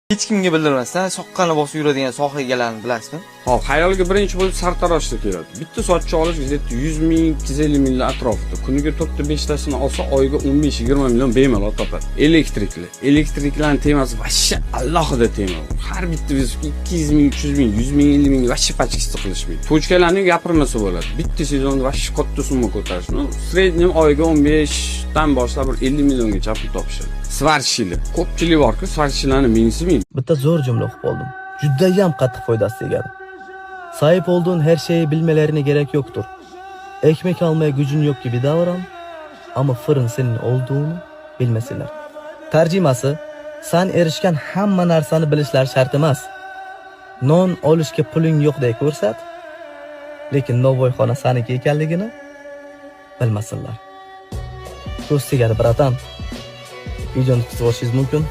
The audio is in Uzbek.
Hech kimga bildirmasdan soqqani bosib yuradigan soha egalarini bilasizmi? Hop, xayolga birinchi bo'lib sartaroshlik keladi. Bitta sochni olish где-то 100 ming, 250 minglar atrofida. Kuniga 4 ta 5 tasini olsa, oyiga 15-20 million bemalol topadi. Elektrikli. Elektriklarning temasi вообще alohida tema. Har bitta вызов 200 ming, 300 ming, 100 ming, 50 ming вообще пачка si qilishmaydi. Tochkalarni gapirmasa bo'ladi. Bitta sezonda вообще katta summa ko'tarish. Ну, среднем oyiga 15 dan boshlab bir 50 milliongacha pul topishadi. Сварщик lar. Ko'pchilik borku, сварщик larni mensimaydi. Bitta zo'r jumla o'qib oldim. Judayam qattiq foydasi tegadi. Sahip olduğun her şeyi bilmelerine gerek yoktur. Ekmek almaya gücün yok gibi davran ama fırın senin olduğunu bilmesinler. Tarjimasi: san erishgan hamma narsani bilishlari shart emas. Non olishga puling yo'qdek ko'rsat, lekin novvoyxona saniki ekanligini bilmasinlar. Ko'z tegadi, братан. Videoni kutib olishingiz mumkin.